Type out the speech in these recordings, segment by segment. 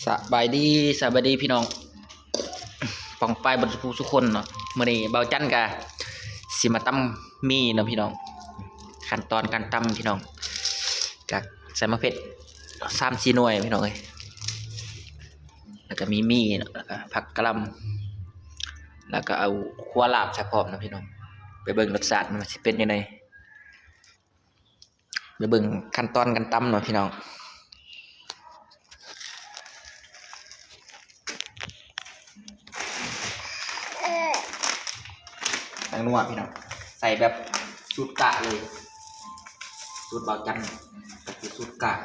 ສະບາຍດີ ສະບາຍດີພີ່ນ້ອງປ້ອງປາຍເບິດສູ່ຜູ້ສູ່ຄົນເນາະ. ມື້ນີ້ບ່າວຈັນກະຊິມາຕຳໝີ່ເນາະພີ່ນ້ອງ. ຂັ້ນຕອນການຕຳພີ່ນ້ອງ ກະໃສ່ໝາກເຜັດສາມສີ່ໜ່ວຍພີ່ນ້ອງເອີຍ ແລ້ວກະມີໝີ່ເນາະ ແລ້ວກະຜັກກະຫຼ່ຳ ແລ້ວກະເອົາຂົ້ວລາບໃສ່ພ້ອມເນາະພີ່ນ້ອງ. ໄປເບິ່ງລົດຊາດມັນຊິເປັນຈັ່ງໃດ. ໄປເບິ່ງຂັ້ນຕອນການຕຳເນາະພີ່ນ້ອງ. ແປ້ງນົວພີ່ນ້ອງ ໃສ່ແບບສູດກາງເລີຍ ສູດບ່າວຈັນ ກໍຄືສູດກາງ.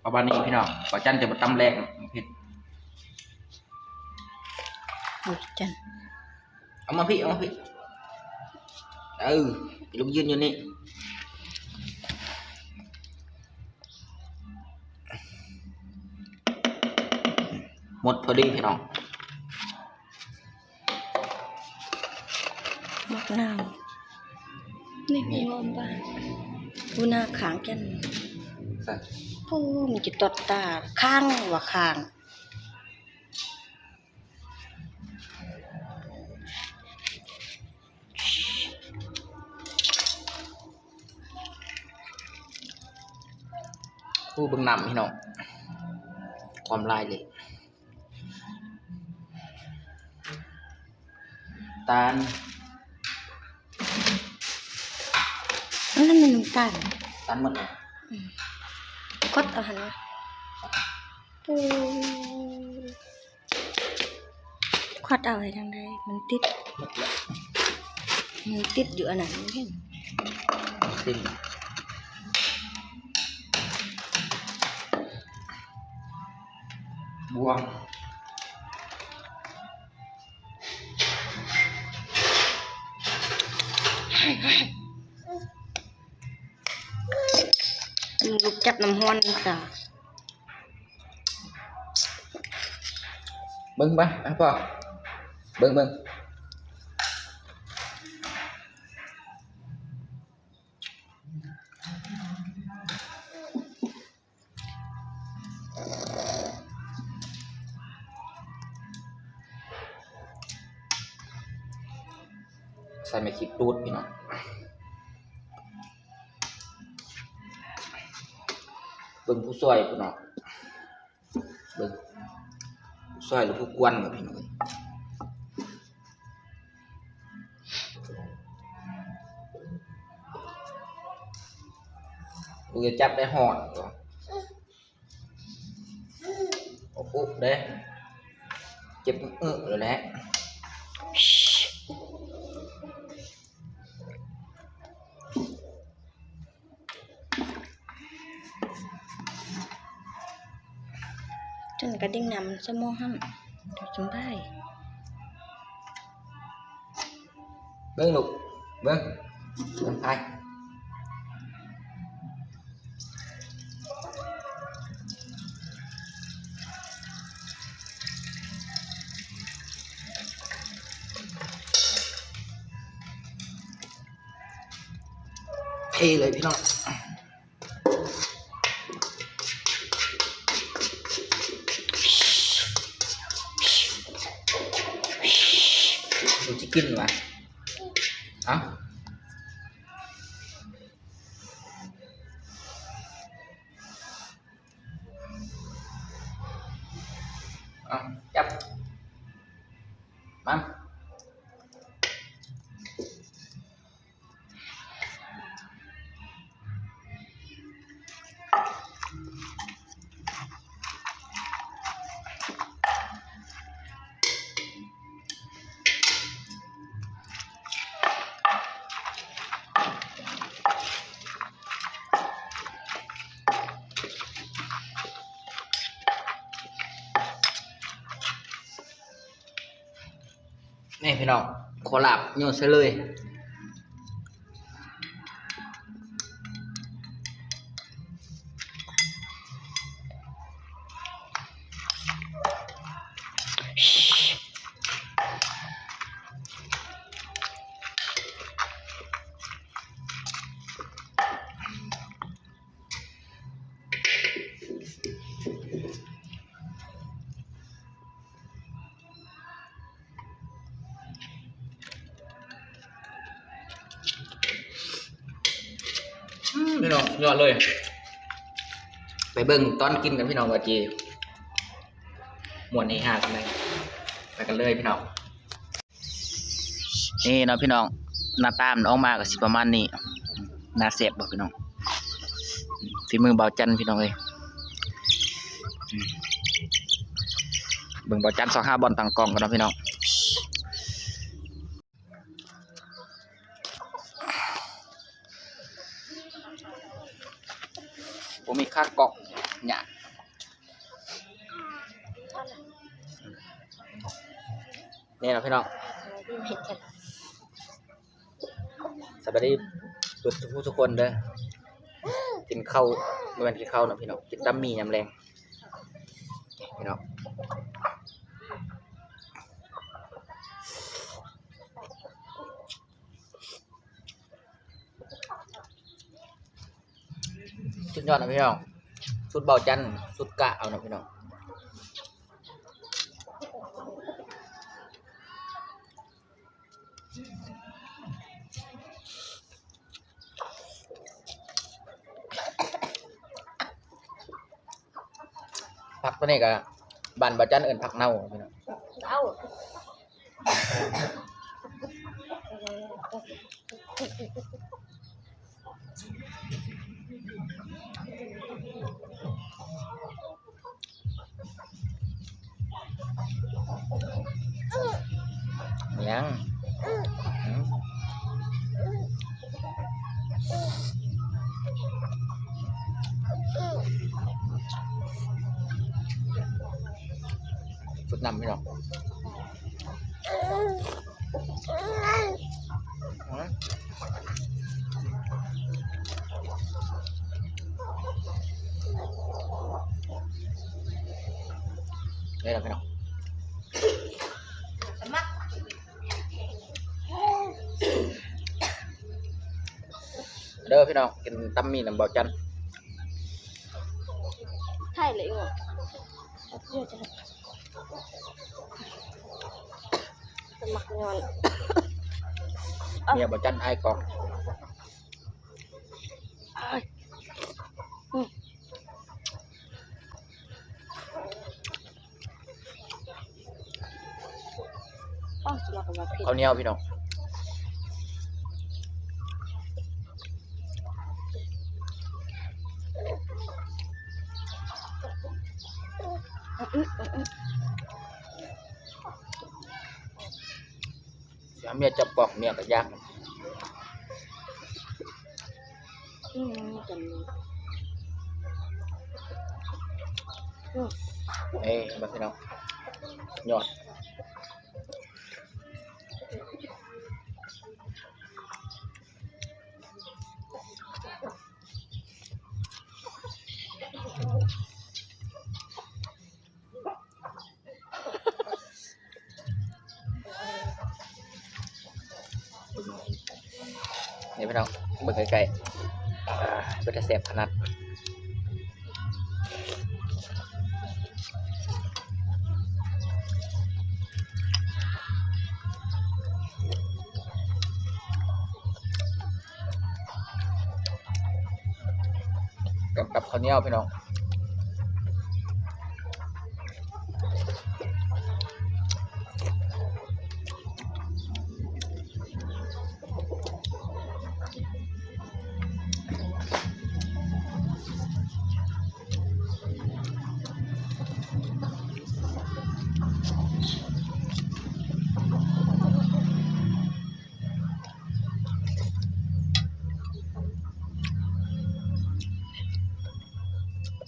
ປະມານນີ້ພີ່ນ້ອງ ບ່າວຈັນຈະມາຕຳແລກເຜັດ. ໂອ້ຍ ຈັນ ເອົາມາພີ້ ເອົາມາພີ້ ເອີ ລົງຢືນຢູ່ນີ້. ໝົດພໍດີພີ່ນ້ອງ. ໝາກນາວ ນີ້ ນີ້ ງອມບ້ານ ຜູ້ໜ້າຄ້າງກັນ ໃສ່ ໂອ້ ມັນຈະຕອດຕາ ຄ້າງວ່າຄ້າງ. ໂອ້ ເບິ່ງນ້ຳພີ່ນ້ອງ ຄວາມຫຼາຍເລີຍ. ຕານ ອັນນັ້ນແມ່ນນ້ຳຕານ ຕານໝົດ ອືມ ຂົດເອົາຫັ້ນນະ ໂອ້ ຂອດເອົາໄວ້ທາງໃດ ມັນຕິດ ມັນຕິດຢູ່ອັນນັ້ນ ຕິດ ບ່ວງ ລູກຈັບນ້ຳຮ້ອນຊະ. ເບິ່ງໄປ ອ່ະ ພໍ່ ເບິ່ງ ເບິ່ງ ໃສ່ໄມ້ຂີດຕູດ ພີ່ນ້ອງ ເບິ່ງຜູ້ຊ່ອຍ ພີ່ນ້ອງ. ເບິ່ງ ຊ່ອຍ ຫຼື ຜູ້ກວນ ພີ່ນ້ອງເອີຍ ບໍ່ຢາກຈັບໄດ້ ຮ້ອນ ໂອ້ໂຫ ເດ້ ເຈັບເອີແລ້ວແຫຼະ. ຈົນກະດິ່ງນ້ຳສະໝໍຫັ້ນ ສະບາຍ. ເບິ່ງລູກ ເບິ່ງ ເບິ່ງໄປ. ເທເລີຍພີ່ນ້ອງ ເປັນຊິກິນຫວາ ເອົ້າ. ເອົາ ຈັບ ມາ. ນີ້ພີ່ນ້ອງ ຂໍລາບໂຍນໃສ່ເລີຍ. ອືມ ພີ່ນ້ອງ ຍອດເລີຍ. ໄປເບິ່ງຕອນກິນກັນ ພີ່ນ້ອງ ວ່າຊິມ່ວນເຮຮາສ່ຳໃດ. ໄປກັນເລີຍ ພີ່ນ້ອງ. ນີ້ເນາະພີ່ນ້ອງ ໜ້າຕາມັນອອກມາກໍຊິປະມານນີ້. ໜ້າແຊບບໍ່ພີ່ນ້ອງ? ຝີມືບ່າວຈັນພີ່ນ້ອງເອີຍ. ອືມ ເບິ່ງບ່າວຈັນຊອກຫາບ່ອນຕັ້ງກ້ອງກ່ອນເນາະພີ່ນ້ອງ. ບໍ່ມີຂາກ້ອງ ຍາກ. ນີ້ເນາະພີ່ນ້ອງ ສະບາຍດີເບິດທຸກຜູ້ທຸກຄົນເດີ. ກິນເຂົ້າ ບໍ່ແມ່ນກິນເຂົ້າເນາະພີ່ນ້ອງ ກິນຕຳໝີ່ຍາມແລງພີ່ນ້ອງ. ສຸດຍອດນະພີ່ນ້ອງ ສູດບ່າວຈັນ ສູດກະເອົານະພີ່ນ້ອງ. ຜັກໂຕນີ້ກະບ້ານບ່າວຈັນເອີ້ນຜັກເນົ່າພີ່ນ້ອງ. ເອົາ ຍັງ ສົດນ້ຳພີ່ນ້ອງ. ນີ້ລະພີ່ນ້ອງ ເດີພີ່ນ້ອງ ກິນຕຳໝີ່ນຳບ່າວຈັນ. ໄທເລີຍ ມັກຍ້ອນ ເມຍບ່າວຈັນອາຍກ້ອງ. ເຂົ້າໜຽວພີ່ນ້ອງ. ເມຍຈັບກ້ອງ ເມຍກໍຢາກ. ອືມ ເອີ ເບິ່ງພີ່ນ້ອງ ຍອດ. ນີ້ພີ່ນ້ອງ ເບິ່ງໃກ້ໆ ອ່າ ເປັນຕາແຊບຂະໜາດ. ກັບ ກັບເຂົ້າໜຽວພີ່ນ້ອງ. ເ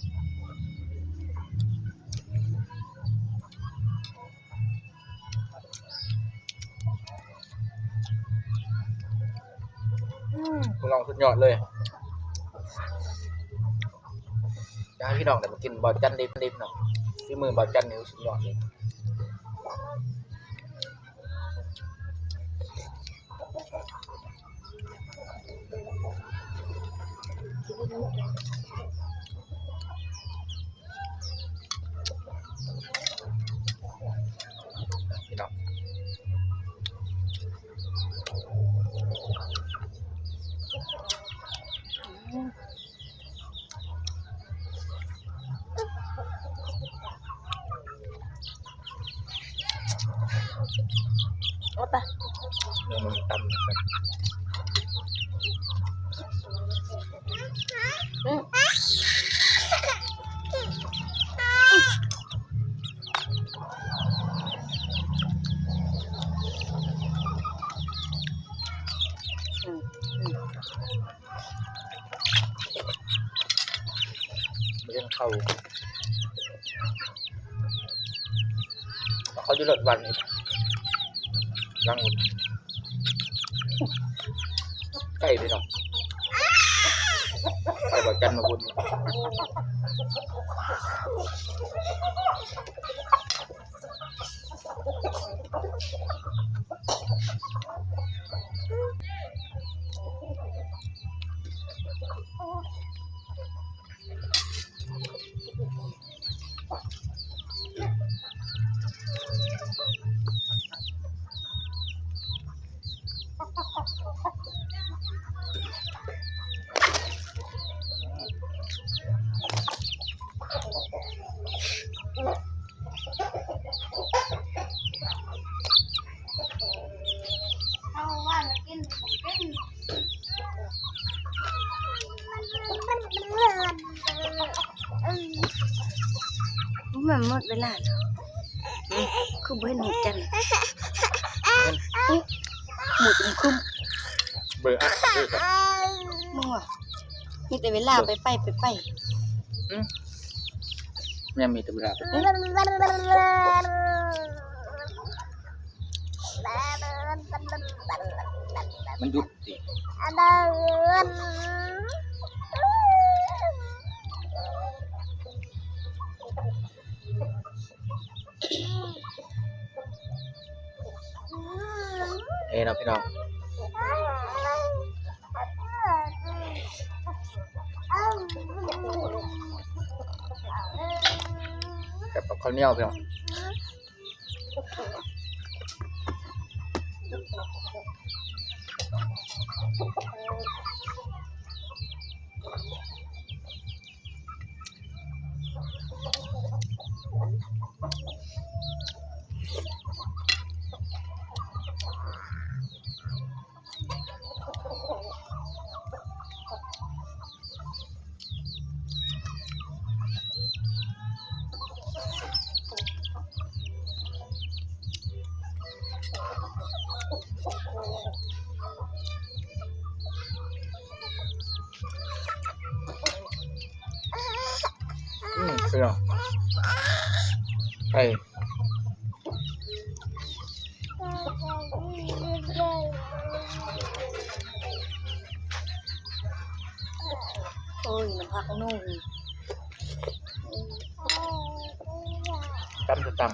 ພີ່ນ້ອງ ສຸດຍອດເລີຍ. ຢາກໃຫ້ພີ່ນ້ອງໄດ້ມາກິນບ່າວຈັນດິບໆເນາະ, ຝີມືບ່າວຈັນນີ້ສຸດຍອດເລີຍ. ໂອ້ຕາຍ ເນື້ອມັນຕຳ ອືມ ອືມ ອືມ. ບໍ່ເຫັນເຂົ້າ ເຂົ້າຢູ່ລົດວັນນີ້ ຫຼັງ ໄກ່ພີ່ນ້ອງ ໄກ່ບ່າວຈັນມາບຸນ. ມັນໝົດເວລາແລ້ວ ຄືບໍ່ເຫັນໝູ່ຈັນ ໝູ່ຈຸ່ມຄຶມ ເບີອະ ເບີອະ ບໍ່ວ່າ ມີແຕ່ເວລາໄປໄປ ໄປໄປ ອືມ ແມ່ນມີແຕ່ເວລາໄປໄປ ມັນຢຸດຕິ. ເອີເນາະພີ່ນ້ອງ ກັບເຂົ້າໜຽວພີ່ນ້ອງ. ອືມ ເປັນຫຍັງ? ໄປ ໂອ້ຍ ນ້ຳຜັກໜູ ຕຳ ຕຳ.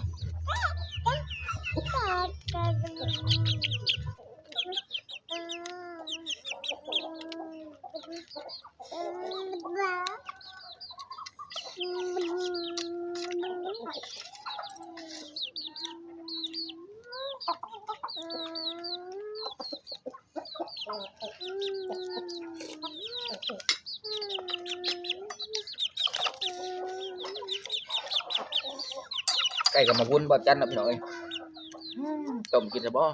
ໃກ້ກັບໝາກວຸ້ນບ່າວຈັນເນາະ ພີ່ນ້ອງເອີຍ. ອືມ ຕົ້ມກິນຊະບໍ?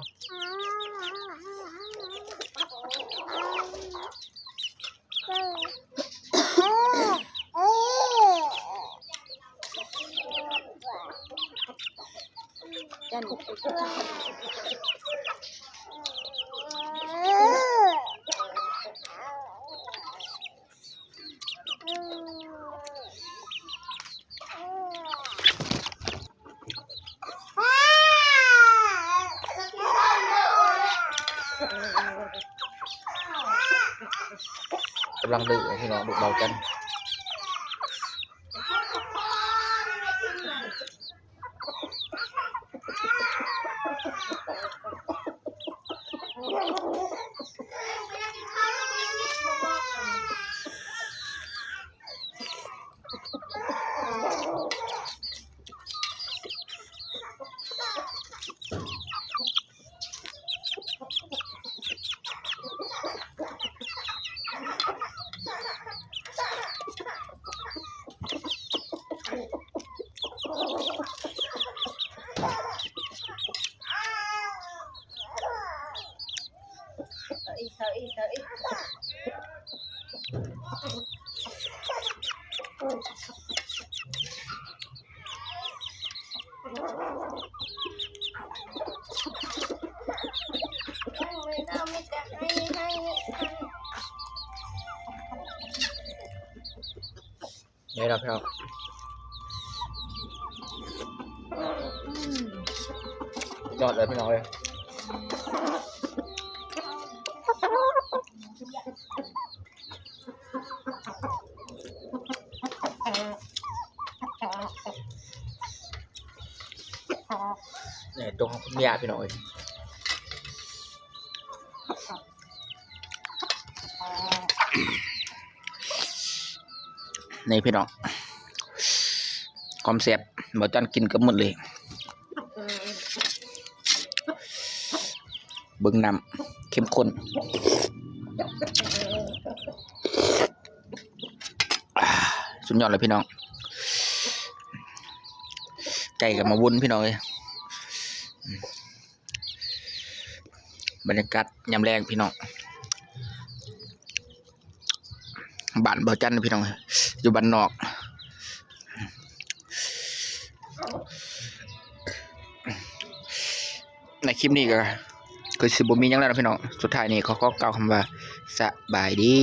ກຳລັງດື້ພີ່ນ້ອງ ລູກເບົາຈັນ. ນີ້ລະພີ່ນ້ອງ ຍອດເລີຍພີ່ນ້ອງເອີຍ. ນີ້ ຕົວຂອງເມຍພີ່ນ້ອງເອີຍ. ນີ້ພີ່ນ້ອງ ຄວາມແຊບ ບ່າວຈັນກິນເກືອບໝົດເລີຍ. ເບິ່ງນ້ຳເຂັ້ມຂຸ້ນ ອ່າ ສຸດຍອດເລີຍພີ່ນ້ອງ. ໄກ່ກໍມາວຸ້ນພີ່ນ້ອງເອີຍ. ບັນຍາກາດຍາມແລງພີ່ນ້ອງ ບ້ານບ່າວຈັນພີ່ນ້ອງ ຢູ່ບ້ານນອກ. ໃນຄລິບນີ້ກໍຄືຊິບໍ່ມີຫຍັງແລ້ວເນາະພີ່ນ້ອງ. ສຸດທ້າຍນີ້ຂໍ ຂໍກ່າວຄຳວ່າ ສະບາຍດີ.